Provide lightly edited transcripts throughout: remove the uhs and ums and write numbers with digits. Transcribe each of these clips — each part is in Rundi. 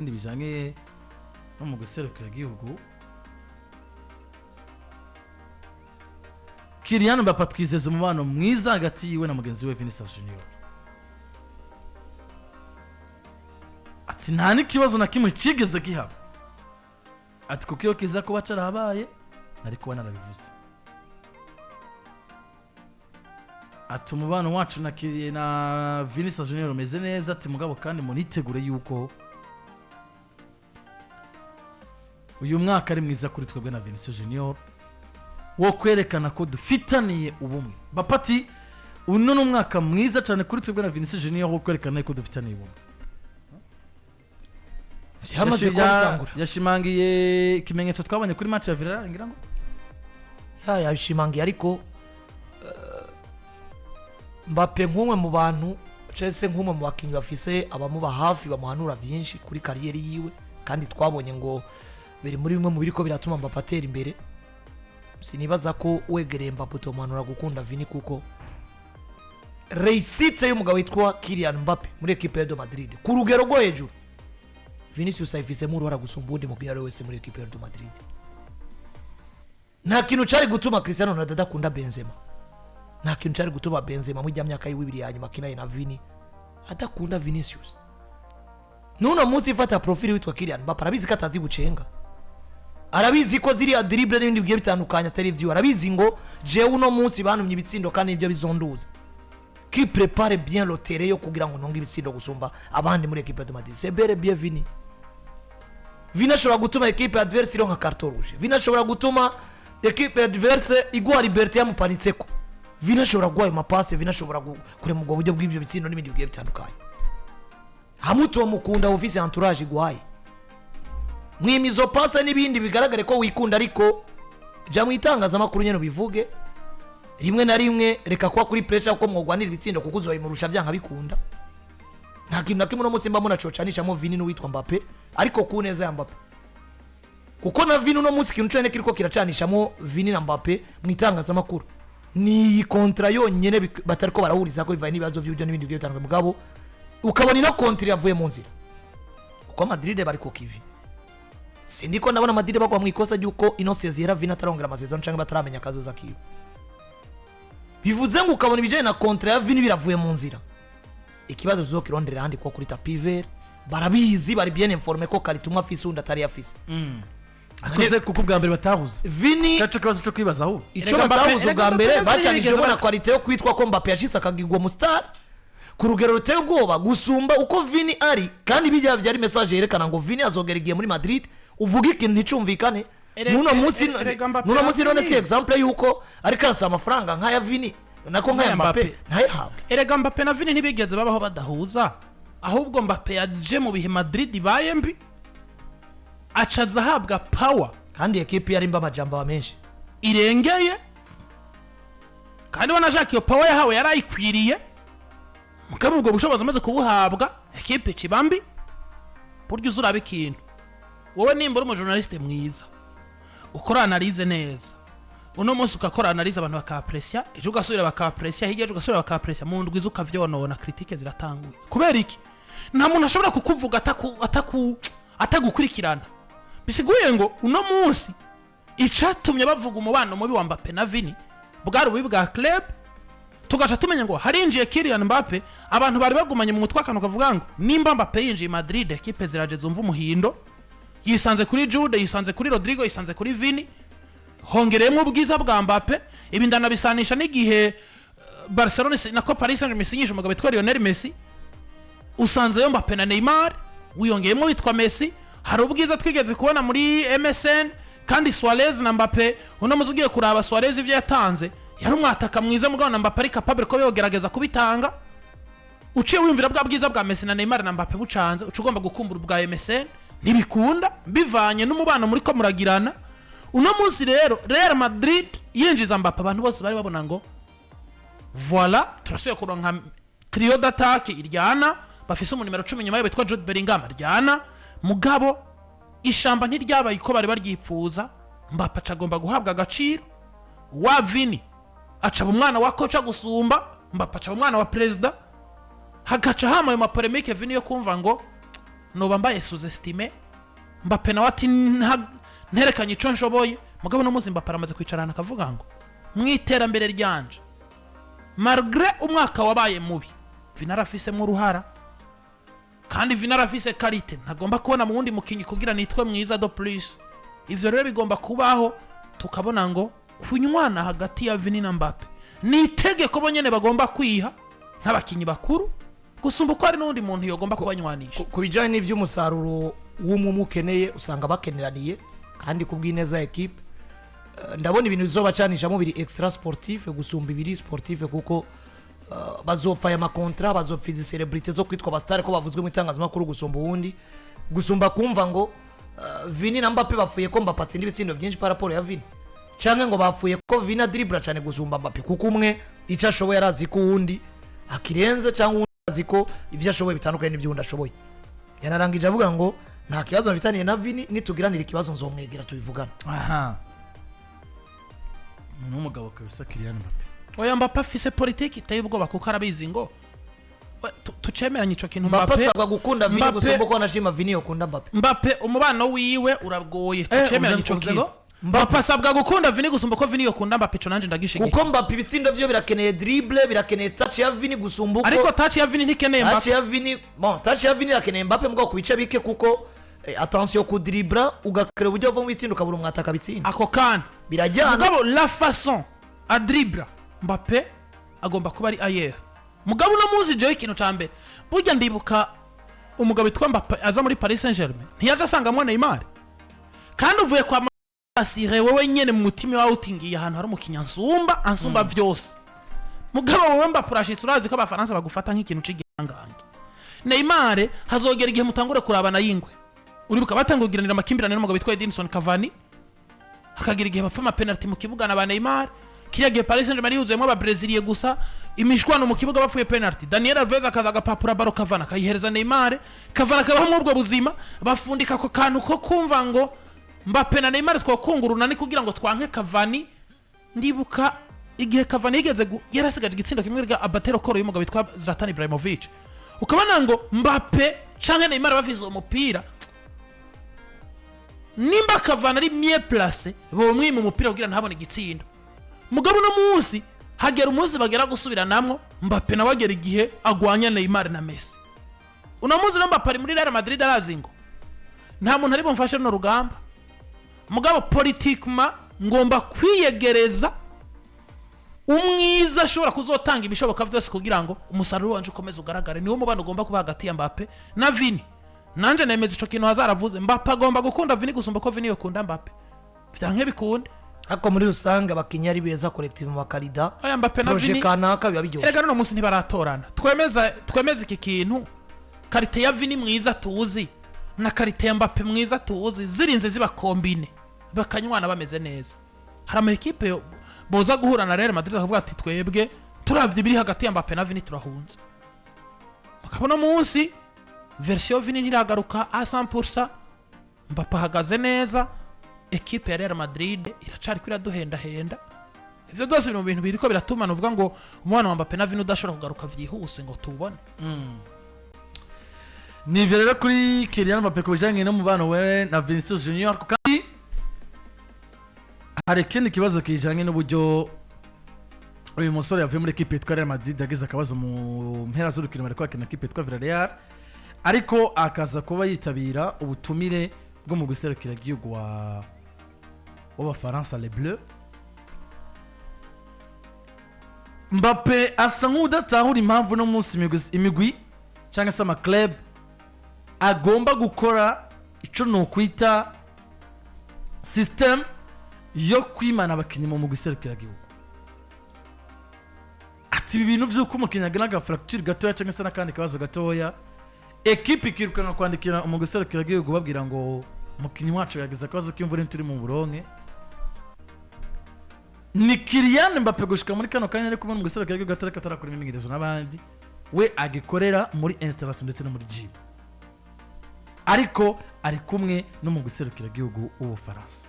Bijanye no mu guserukira igihugu, Kylian Mbappe twizeza umubano mwiza hagati yiwe na mugenzi we Vinicius Junior. Ati nta n'ikibazo na kimwe kigeze gihaba, ati kuko iyo kiza kuba carahabaye nari kuba narabivuze. Ati umubano wacu na Vinicius Junior umeze neza, ati mugabo kandi munitegure yuko uyu mwaka ari mwiza kuri twebwe na Vinicius Junior wo kwerekana ko dufitaniye ubumwe. Mbappe ati uno ni umwaka mwiza cyane kuri twebwe na Vinicius Junior wo kwerekana ko dufitaniye ubumwe. Byamaze kuba bitangura. Yashimangiye ikimenyetso twabonye kuri match ya Villarreal, ngira ngo. Yabishimangiye, ariko Mbappe nk'umwe mu bantu cyangwa se nk'umwe mu bakinnyi bafise abamuba hafi bamuhanura byinshi kuri carrière yiwe, kandi twabonye ngo biri muri bimwe mu biriko biratuma Mbappe atera imbere. Sinibaza ko wegereye Mbappe utomuhanura gukunda Vini, kuko réussite y'umugabo witwa Kylian Mbappe muri équipe ya Real Madrid ku rugero rwo hejuru, Vinicius ayifisemo uruhara gusumba uwundi mupira ari wese muri équipe ya Real Madrid. Nta kintu cyari gutuma Cristiano Ronaldo adakunda Benzema, nta kintu cyari gutuma Benzema muri myaka yiwe ibiri ya nyuma akinaye na Vini adakunda Vinicius. N'uno munsi ifata profil witwa Kylian Mbappe, arabizi ko atazi gucenga, arabizi ko ziriya dribble n'ibindi bigiye bitandukanye atari ivyiwe, arabizi ngo jewe uno munsi bantumye ibitsindo kandi nibyo bizonduza, qui prépare bien le terrain yo kugira ngo ntonge ibitsindo gusumba abandi muri équipe de Madrid, c'est bel et bien Vini. Vini ashobora gutuma équipe adverse ironka carton rouge, Vini ashobora gutuma équipe adverse iguha liberté yamupanitseko, Vini ashobora guha ayo mapase, Vini ashobora kurema ubwo buryo bw'ibyo bitsindo n'ibindi bigiye bitandukanye. Hamwe utomukunda ufise entourage iguhaye, mwima izo pase n'ibindi bigaragare ko wikunda, ariko jya mu itangazamakuru nyine ubivuge rimwe na rimwe. Reka kuba kuri pressure kuko mwogwanira ibitsindo, kuko uzoyimurusha byanga bikunda. Nta kintu na kimwe uno munsi mba munacocanishamo Vini n'uwitwa Mbappe, ariko ku neza ya Mbappe, kuko na Vini uno munsi ikintu cyonyine kiriko kiracanishamo Vini na Mbappe mu itangazamakuru ni iyi contrat yonyine batariko barahuriza ko bivanye n'ibibazo by'uburyo n'ibindi bigiye bitandukanye. Mugabo ukabona ino contrat yavuye mu nzira, kuko Madrid bari ku kivi. Sindiko ndabona Madrid bagwa mu ikosa ry'uko ino saison yera Vini atarongera amasezerano cyangwa bataramenya akazoza kiwe. Bivuze ngo ukabona ibijyanye na contrat ya Vini biravuye mu nzira, ikibazo tuzokironderera ahandi, kuko kuri tapis vert barabizi, bari bien informé ko qualité umwe afise undi atari afise. Akoze kuko ubwa mbere batahuze. Vini cyaco kibazo cyo kwibaza ahubwo. Icyo Erega batahuze erega ubwa Mbappe mbere navyo bacanishijemo yigeze na qualité yo kwitwa ko Mbappe yashitse akagirwa umu star ku rugero ruteye ubwoba gusumba uko Vini ari, kandi bijya byari message yerekana ngo Vini azogera igihe muri Madrid uvuga ikintu nticumvikane. N'uno munsi Erega Mbappe n'uno munsi none na si Vini. exemple yuko ariko arasaba amafaranga nk'aya Vini, nako nk'aya Nk'aya Mbappe Mbappe. ntayahabwe. Erega Mbappe na Vini ntibigeze babaho badahuza, ahubwo Mbappe yaje mu bihe Madrid ibaye mbi, acaza ahabwa power. Kandi ekipi yarimba amajambo aba menshi. Irengeye, kandi wanashaka iyo power yahawe yari ayikwiriye. Mugabo ubwo bushobozi amaze kubuhabwa, ekipe ikiba mbi. Burya uza uraba ikintu wowe, nimba uri umu journaliste mwiza ukora analyse neza, uno munsi ugakora analyse abantu bakapresya, ejo ugasubira bakapresya, hirya ejo ugasubira bakapresya, mu ndwi ukavyonona, critique ziratanguye. Kubera iki? Nta muntu ashobora kukuvuga atagukurikirana. Bisiguye ngo uno munsi icatumye bavuga umubano mubi wa Mbappe na Vini bwari ububi bwa club, tugaca tumenya ngo harinjiye Kylian Mbappe. Abantu bari bagumanye mu mutwe akantu kavuga ngo nimba Mbappe yinjiye Madrid, ekipe ziraje zumva umuhindo. Yisanze kuri Jude, yisanze kuri Rodrigo, yisanze kuri Vini, hongereyemo ubwiza bwa Mbappe. Ibi ndanabisanisha n'igihe Barcelona nako Paris Saint-Germain isinyisha umugabo witwa Lionel Messi. Usanzeyo Mbappe na Neymar, wiyongeyemo witwa Messi. Hari ubwiza twigeze kubona muri MSN, kandi Suarez na Mbappe, uno muzi ugiye kuraba Suarez ibyo yatanze, yari umwataka mwiza, mugabo na Mbappe ari capable ko yogerageza kubitanga. Uciye wiyumvira bwa bwiza bwa Messi na Neymar na Mbappe bucanze, uca ugomba gukumbura ubwa MSN, ntibikunda bivanye n'umubano muri ko muragirana. Uno munsi rero Real Madrid yinjiza Mbappe, abantu bose bari babona ngo voilà, turasubiye kuronka trio d'attaque iryana, bafise umunimero 10 nyuma yabo witwa Jude Bellingham aryana. Mugabo ishamba ntiryabaye uko bari baryipfuza. Mbappe aca agomba guhabwa agaciro, wa Vini acaba umwana wa coach gusumba, Mbappe acaba umwana wa perezida, hagaca hama ayo ma polémiques Vini yo kumva ngo Noba mbaye sous-estimé. Mbappe nawe ati: "Nterekanye ico nshoboye." Mugabo no munsi Mbappe aramaze kwicarana akavuga ngo mu iterambere ryanje, malgré umwaka wabaye mubi, Vini arafisemo uruhara, kandi Vini arafise qualité ntagomba kubona mu wundi mukinyi kugira nitwe mwiza. De plus, ivyo rero bigomba kubaho, tukabona ngo kunywana hagati ya Vini na Mbappe ni itegeko bo nyene bagomba kwiha nk'abakinyi bakuru, gusumba uko hari n'uwundi muntu yogomba kubanywanisha. Ku bijyanye n'iby'umusaruro w'umwe ukeneye, usanga bakeneraniye kandi ku bw'ineza ya ekipe. Ndabona ibintu bizobacanishamo biri extra sportif gusumba ibiri sportif, kuko bazopfa aya ma contrats, bazopfa izi célébrité zo kwitwa aba stars ko bavuzwe mu itangazamakuru gusumba uwundi, gusumba kumva ngo Vini na Mbappe bapfuye ko Mbappe atsinda ibitsindo byinshi par rapport ya Vini, cyangwa ngo bapfuye ko Vini adiribura cyane gusumba Mbappe, kuko umwe icyo ashoboye arazi ko uwundi akirenze, cyangwa uwundi azi ko ibyo ashoboye bitandukanye n'ibyo uwundi ashoboye. Yanarangije avuga ngo nta kibazo mfitaniye na Vini, nitugiranira ikibazo nzomwegera tubivugane. Aha umuntu w'umugabo kabisa, Kylian Mbappe. Oya, Mbappe afise politiki iteye ubwoba, kuko arabizi ngo tucemeranye ico kintu. Mbappe Mbappe asabwa gukunda Vini Mbappe- gusumba uko anashima Vini yokunda Mbappe. Mbappe umubano wiwe uragoye, tucemeranye ico uvuze kintu. ngo? Mbappe asabwa gukunda Vini gusumba uko Vini yokunda Mbappe, ico nanje ndagishigikiye. Kuko Mbappe ibitsindo byo birakeneye dribble, birakeneye touch ya Vini gusumba uko Ariko touch ya Vini ntikeneye touch Mbappe. ya Vini, bon, touch ya Vini irakeneye Mbappe mbwo ku bice bike, kuko attention kudiribra ugakora uburyo uva mu bitsindo ukabura umwataka bitsinda. Ako kana Birajyana. Mugabo la façon adribra Mbappe agomba kuba ari ailleurs. Mugabo uno munsi jewe ikintu ca mbere, burya ndibuka umugabo witwa Mbappe aza muri Paris Saint Germain, ntiyaje asangamwo Neymar, kandi uvuye kwa asire wowe nyene mu mutima wawe uti ngiye ahantu hari umukinnyi ansumba, ansumba vyose. Mugabo wowe Mbappe urashitse, urazi ko Abafaransa bagufata nk'ikintu c'igihangange. Neymar hazogera igihe mutangure kurabana y'ingwe. Uribuka batanguye kugiranira amakimbirane n'umugabo witwa Edinson Cavani, hakagira igihe bapfa ama penalty mu kibuga na ba Neymar. Kiriya gihe Paris Saint-Germain yuzuyemo Ababreziliye gusa, imishwano mu kibuga, bapfuye penalty, Daniel Alves akaza agapapura ballon, Cavani akayihereza Neymar, Cavani akabaho muri ubwo buzima. Bafundika ako kantu ko kumva ngo Mbappe na Neymar twakunguruna ni kugira ngo twanke Cavani. Ndibuka igihe Cavani yigeze yarasigaje igitsindo kimwe rya abatero koro y'umugabo witwa Zlatan Ibrahimovic, ukabona ngo Mbappe canke Neymar bafise uwo mupira, nimba Cavani ari mieux placé bomwima umupira kugira ntabone igitsindo. Mugabo uno munsi hagera umunsi bagera gusubiranamwo, Mbappe nawe agera igihe agwanya Neymar na Messi. Uno munsi rero Mbappe ari muri Real Madrid, arazi ngo nta muntu ari bumfashe runo rugamba, mugabo politiquement ngomba kwiyegereza umwiza ashobora kuzotanga ibishoboka byose kugira ngo umusaruro wanje ukomeze ugaragare. Niwo mubano ugomba kuba hagati ya Mbappe na Vini. Nanje nemeza ico kintu hazaravuze: Mbappe agomba gukunda Vini gusumba ko Vini yokunda Mbappe, vyanke bikunde. Ariko muri rusange abakinnyi ari beza collective bakarida Aya Mbappe na projet Vini kanaka biba biryoshye. Erega nuno munsi ntibaratorana. Twemeza iki kintu: qualité ya Vini mwiza tuzi na qualité ya Mbappe mwiza tuzi zirinze ziba combinées, bakanywana bameze neza, hari ama ekipe boza guhura na Real Madrid bakavuga ati: "Twebwe turavye ibiri hagati ya Mbappe na Vini turahunze." Bakabona munsi version Vini ntiragaruka a 100%, Mbappe ahagaze neza, ekipe ya Real Madrid iracari ko iraduhendahenda. Ivyo byose biri mu bintu biriko biratuma nuvuga ngo umubano wa Mbappe na Vini udashobora kugaruka vyihuse ngo tuwubone. Ni ivyo rero kuri Kylian Mbappe ku bijanye n'umubano we na Vinicius Junior. Kandi hari ikindi kibazo kijanye n'uburyo uyu musore yavuye muri ekipe yitwa Real Madrid, yagize akabazo mu mpera z'urukino bari kwakina ekipe yitwa Villarreal, ariko akaza kuba yitabira ubutumire bwo mu gihugu wa w'Abafaransa, Les Bleus. Mbappe asa nk'udatahura impamvu no munsi imigwi cyangwa se ama club agomba gukora icyo ni ukwita system yo kwimana abakinnyi mu mugwi serukiragihugu. Ati ibi bintu by'uko umukinnyi agira aga fracture gatoya cyangwa se n'akandi kabazo gatoya, ekipe ikirukanka kwandikira umugwi serukiragihugu babwira ngo umukinnyi wacu yagize akabazo k'imvura, turi mu buronke. Ni Kylian Mbappe gushika muri kano kanya ari kumwe mu giserukiragihugu atari atarakora imyimenyerezo n'abandi, we agikorera muri installation ndetse no muri gym, ariko ari kumwe no mu giserukiragihugu w'Ubufaransa.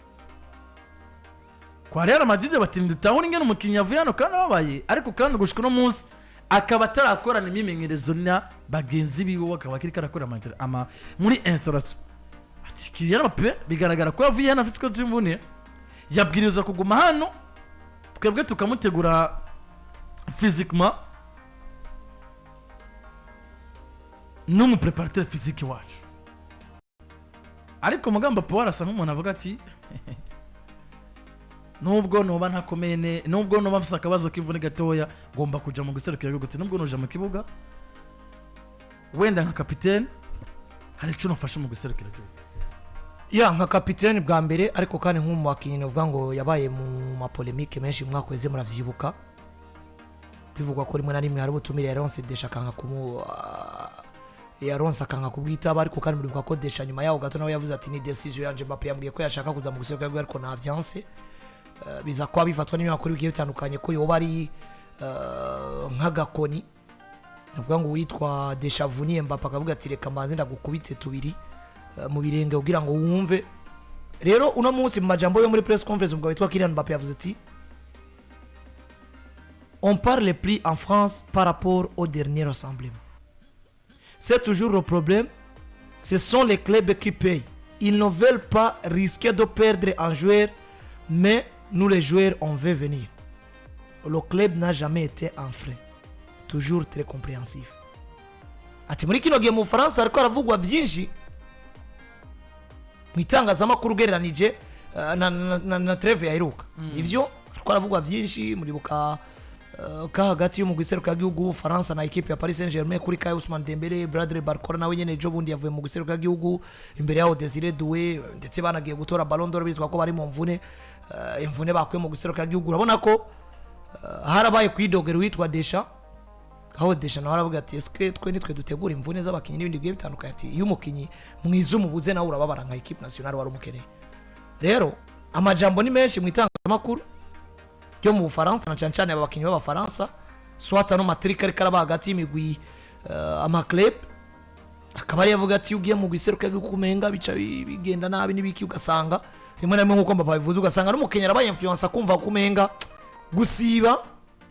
Kwa Real Madrid bati: "Ntidutahura ingene umukinnyi yavuye hano kandi ababaye, ariko kandi gushika uno munsi Akaba atarakorana imyimenyerezo na bagenzi biwe, akaba akiri karakora muri installation. Ati Kylian Mbappe bigaragara ko yavuye hano afite ikibazo cy'imvune, yabwirizwa kuguma hano, twebwe tukamutegura physiquement n'umu préparateur physique wacu. Ariko mugamba Paul arasa nk'umuntu avuga ati nubwo noba ntakomeye nubwo noba mfise akabazo k'imvune gatoya, ngomba kuja mu guserukira igihugu. Ati nubwo noja mu kibuga wenda nka kapitene, hari ico nofashe mu guserukira igihugu. Ya, nka kapitene bwa mbere, ariko kandi nk'umu bakinnyi novuga ngo yabaye mu ma polémiques menshi mu mwaka weze. Muravyibuka bivugwa ko rimwe na rimwe hari ubutumire yaronse Deschamps akanga kumu yaronse akanga kubwitaba. Ariko kandi muribuka ko Deschamps nyuma yaho gato nawe yavuze ati ni décision yanje, Mbappe yambwiye ko yashaka kuza mu guserukira igihugu ariko ntavyanse. Biza kuba bifatwa n'ibinyamakuru bigiye bitandukanye ko yoba ari nk'agakoni, avuga ngo uwitwa Deschamps avuniye Mbappe, akavuga ati reka mbanze ndagukubite tubiri mu birenge kugira ngo wumve. Rero uno munsi mu majambo yo muri press conference, umugabo witwa Kylian Mbappe yavuze ati on parle plus en France par rapport au dernier rassemblement, c'est toujours le problème, ce sont les clubs qui payent, ils ne veulent pas risquer de perdre un joueur, mais nous les joueurs on veut venir, le club n'a jamais été un frein, toujours très compréhensif. Ati muri kino gihe mu Bufaransa hariko haravugwa byinshi mu itangazamakuru ugereranije na trêve yaheruka. Nivyo, hariko haravugwa byinshi. Muribuka ka hagati y'umugwi serukiragihugu w'Ubufaransa na équipe ya Paris Saint Germain kuri ka Ousmane Dembele, Bradley Barcola nawe nyene ejo bundi yavuye mu gihugu, imbere yaho Desire Doué, ndetse banagiye gutora Ballon d'Or bitwa ko bari mu mvune, imvune bakuye mu gihugu. Urabona ko harabaye kwidogera uwitwa Deschamps, aho Deschamps nawe aravuga ati eske twe nitwe dutegura imvune z'abakinnyi n'ibindi bigiye bitandukanye? Ati iyo umukinnyi mwiza umubuze nawe urababara nka équipe nationale wari umukeneye. Rero amajambo ni menshi mu itangazamakuru ryo mu Bufaransa, na cyane cyane aba bakinnyi b'Abafaransa, soit ano matrika ariko araba hagati y'imigwi, ama club akaba ariyo avuga ati iyo ugiye mu giseruka kumenga bica bigenda nabi n'ibiki. Ugasanga rimwe na rimwe, nk'uko Mbappe bivuze, ugasanga n'umukinnyi arabaye influence akumva kumenga gusiba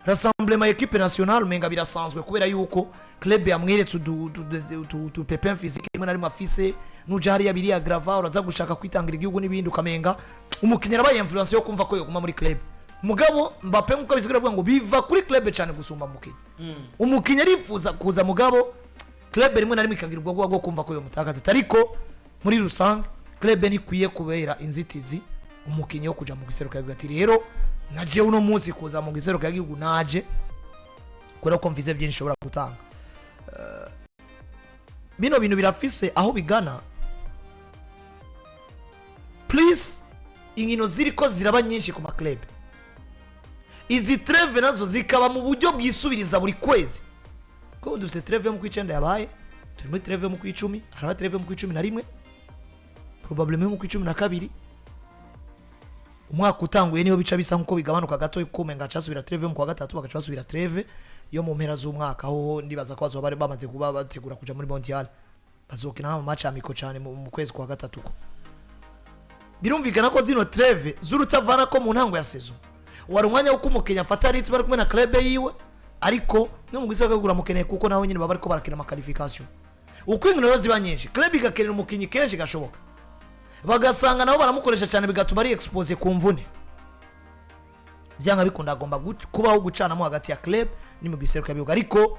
rassemblement équipe nationale umenga birasanzwe, kubera yuko club yamweretse udu pépins physiques rimwe na rimwe afise, nuja hariya biriya grava uraza gushaka kwitangira igihugu n'ibindi, ukamenga umukinnyi arabaye influence yo kumva ko yoguma muri club. Mugabo Mbappe nk'uko bisigura avuga ngo biva kuri club cyane gusumba umukinnyi. Umukinnyi arifuza kuza, mugabo club rimwe na rimwe ikagira ubwo bwo kumva ko yomutakaza. Ariko muri rusange club ntikwiye kubera inzitizi umukinnyi wo kuja mu giseruka. Yavuga ati rero naje uno munsi kuza mu giseruka y'igihugu, naje kubera ko mvize byinshi nshobora gutanga. Bino bintu birafise aho bigana, please. Inkino ziriko ziraba nyinshi ku ma club, izi trêve nazo zikaba mu buryo bwisubiriza buri kwezi, kuko dufite trêve yo mu kw'icenda yabaye, turi muri trêve yo mu kw'icumi, haraba trêve yo mu kw'icumi na rimwe, probablement yo mu kw'icumi na kabiri. Umwaka utanguye niho bica bisa nkuko bigabanuka gato, kuko umenga casubira trêve yo mu kwa gatatu, bagaca basubira trêve yo mu mpera z'umwaka, aho ndibaza ko bazoba bari bamaze kuba bategura kuja muri mondial, bazokina ama match amicaux cyane mu kwezi kwa gatatu. Ko birumvikana ko zino trêve z'urutavana ko mu ntango ya saison wari umwanya wo umukinnyi afata rythme ari kumwe na club yiwe, ariko no mu gisaka kugura mukeneye, kuko nawe nyine baba bariko barakina ama qualification. Uko inkino rero ziba nyinshi, club igakenera umukinnyi kenshi gashoboka, bagasanga nabo baramukoresha cyane, bigatuma ari exposé ku mvune. Byanga bikunda agomba kubaho gucanamo hagati ya club n'imigwi iseruka bihugu. Ariko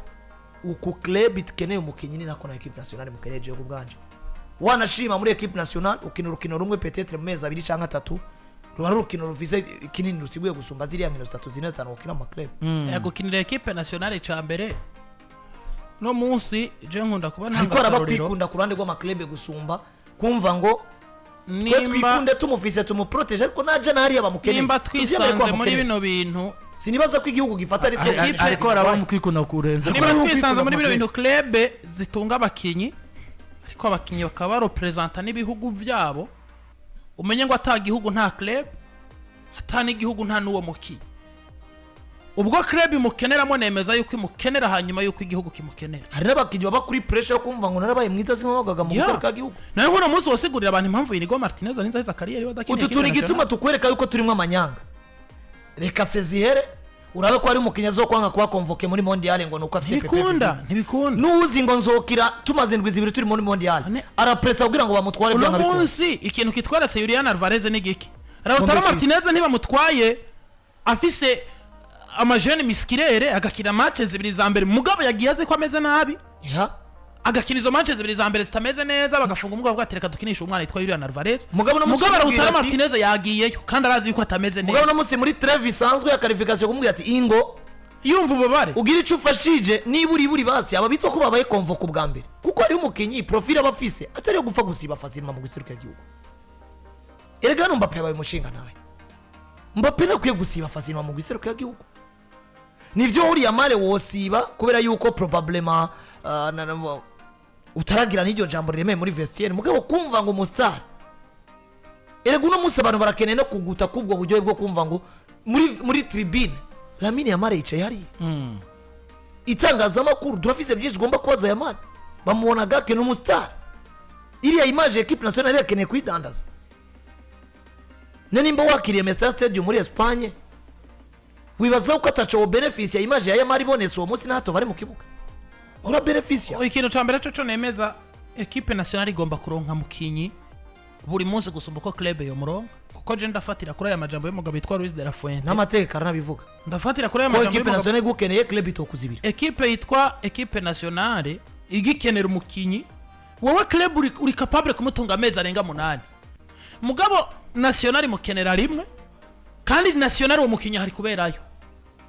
uku club ikeneye umukinnyi ni nako na équipe nationale mukeneye. Jewe ubwanje wanashima muri équipe nationale ukina urukino rumwe peut-être mu mezi 2 cyangwa 3, ruba ari urukino ruvize kinini rusiguye gusumba ziriya nkino zitatu, zine, zitanu ukina mu ma club. Gukinira équipe nationale ca mbere no munsi je nkunda kuba Ariko ntanga haraba akarorero. kwikunda ku ruhande rw'ama club gusumba kumva ngo twe Nimba twikunde tumufise tumu protège, ariko naje nahariya bamukeneye. Nimba Tuvyemere ko twisanze muri bamukeneye. bino bintu Sinibaza ko igihugu gifata risque. Ariko haraba mu kwikunda kurenza. Niba Ariko twisanze muri bino kwikunda bintu, club zitunga abakinyi, ariko abakinyi bakaba barepresenta n'ibihugu byabo, umenye ngo ata gihugu nta club, ata n'igihugu nta n'uwo mukinyi. Ubwo club imukeneramo, nemeza yuko imukenera hanyuma yuko igihugu kimukenera. Hari n'abakinnyi baba kuri pressure yo kumva ngo narabaye mwiza, simamagaga mu guseruka gihugu. Nawe uno munsi wasigurira abantu impamvu Inigo Martinez arinze aheza carrière badakeneye Utu turi igituma tukwereka yuko turimo amanyanga. Reka sezihere. Urabe ko ari umukinnyi azokwanga kuba convoqué muri mondial ngo nuko afise Ntibikunda, ntibikunda. Nuzi ngo nzokira tumaze indwi 2 turi muri mondial, arapresa kugira ngo bamutware Uno byanga bikunda. munsi ikintu kitweretse Julian Alvarez ni giki? Lautaro Kombe. Martinez ntibamutwaye afise ama gêne musculaire, agakina match zibiri za mbere, mugabo yagiye azi ko ameze nabi, agakina izo match zibiri za mbere zitameze neza, bagafunga umugabo, bwatereka dukinisha umwana yitwa Julian Alvarez. Mugabo uno munsi Mugabo aramubwira Lautaro ati- Martinez yagiyeyo kandi arazi yuko atameze Mugabo neza. uno munsi muri trêve isanzwe ya qualification kumubwira ati ingo Yumva ububabare. ugira icyo ufashije niba uri buri basi aba bitwa ko babaye convoqué bwa mbere, kuko hariho umukinnyi profile aba afise atari yo gupfa gusiba facilement mu guseruka igihugu. Erega hano Mbappe yabaye umushinga nawe, Mbappe ntakwiye gusiba facilement mu guseruka igihugu. Nivyo uriya mare wosiba kubera yuko probablement utaragira n'iryo jambo riremeye muri vestiaire, mugabo kumva ngo umustar, erega uno munsi abantu barakeneye no kuguta kubwo buryohe bwo kumva ngo muri tribune Lamine Yamal yicaye hariya. Itangazamakuru turafise byinshi ugomba kubaza Yamal, bamubona gake n'umustar. Iriya image équipe nationale irakeneye kuyidandaza. Ne nimba wakiriye Mestalla Stadium muri Espagne, wibaza ko ataco wo bénéfice ya image ya Yamal ibonetse uwo munsi n'hato bari mu kibuga ura bénéfice. Ikintu cya mbere cyo nemeza, équipe nationale igomba kuronka mukinyi buri munsi gusumba uko club yomuronka, kuko je ndafatira kuri aya majambo y'umugabo yitwa Luis de la Fuente. N'amategeko aranabivuga Ndafatira kuri aya ko majambo ekipe y'umugabo. nationale igukeneye, club itokuzibira. Ekipe yitwa équipe nationale igikenera umukinyi, wowe club uri capable kumutunga amezi arenga 8, mugabo nationale imukenera rimwe, kandi nationale uwo mukinyi hari kuberayo.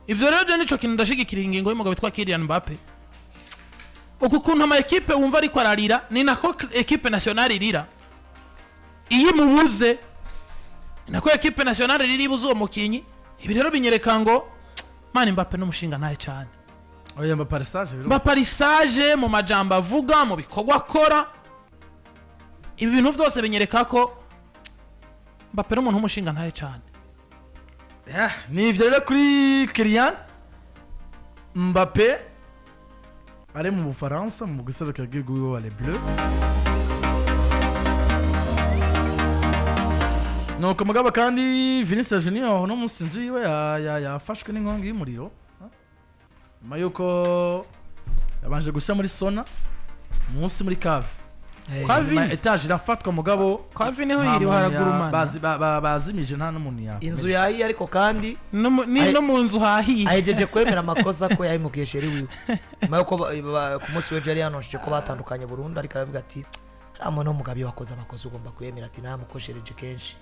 Ivyo rero je nico kintu ndashigikira ingingo y'umugabo witwa Kylian Mbappe. Uku kuntu ama ekipe wumva ariko ararira, ni nako équipe nationale irira iyo imubuze, ni nako équipe nationale irira ibuze uwo mukinyi. Ibi rero binyereka ngo mani Mbappe n'umushinga ntaye cane. Oya, Mbappe sage. Mbappe sage mu majambo avuga, mu bikorwa akora. Ibi bintu byose binyereka ko Mbappe n'umuntu w'umushinga ntaye cane. Ni ibyo rero kuri Kylian Mbappe ari mu Bufaransa mu guserukira igihugu wiwe wa Les Bleus. Nuko mugabo kandi Vinicius Junior uno munsi inzu yiwe yafashwe n'inkongi y'umuriro nyuma yuko yabanje gushya muri sauna munsi muri cave. Kwa Nyuma Vini. étage irafatwa, mugabo Kwa Vini ho nta yiriwe muntu haragurumana. bazimije, nta n'umuntu yakomeretse. Inzu yahiye, ariko kandi No mu nzu hahiye. Ahejeje kwemera amakosa ko yahemukiye chérie wiwe nyuma yuko ku munsi w'ejo yari yanonshije ko batandukanye burundu, ariko aravuga ati nta muntu w'umugabo iyo wakoze amakosa ugomba kuyemera, ati naramukoshereje kenshi,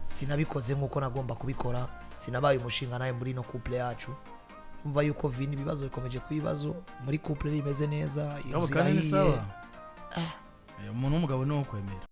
sinabikoze nk'uko nagomba kubikora, sinabaye umushinga nawe muri ino couple yacu. Umva yuko Vini ibibazo bikomeje kuba ibibazo muri couple, rimeze neza, Mugabo inzu kandi ni irahiye. sawa. Umuntu w'umugabo ni uwo kwemera.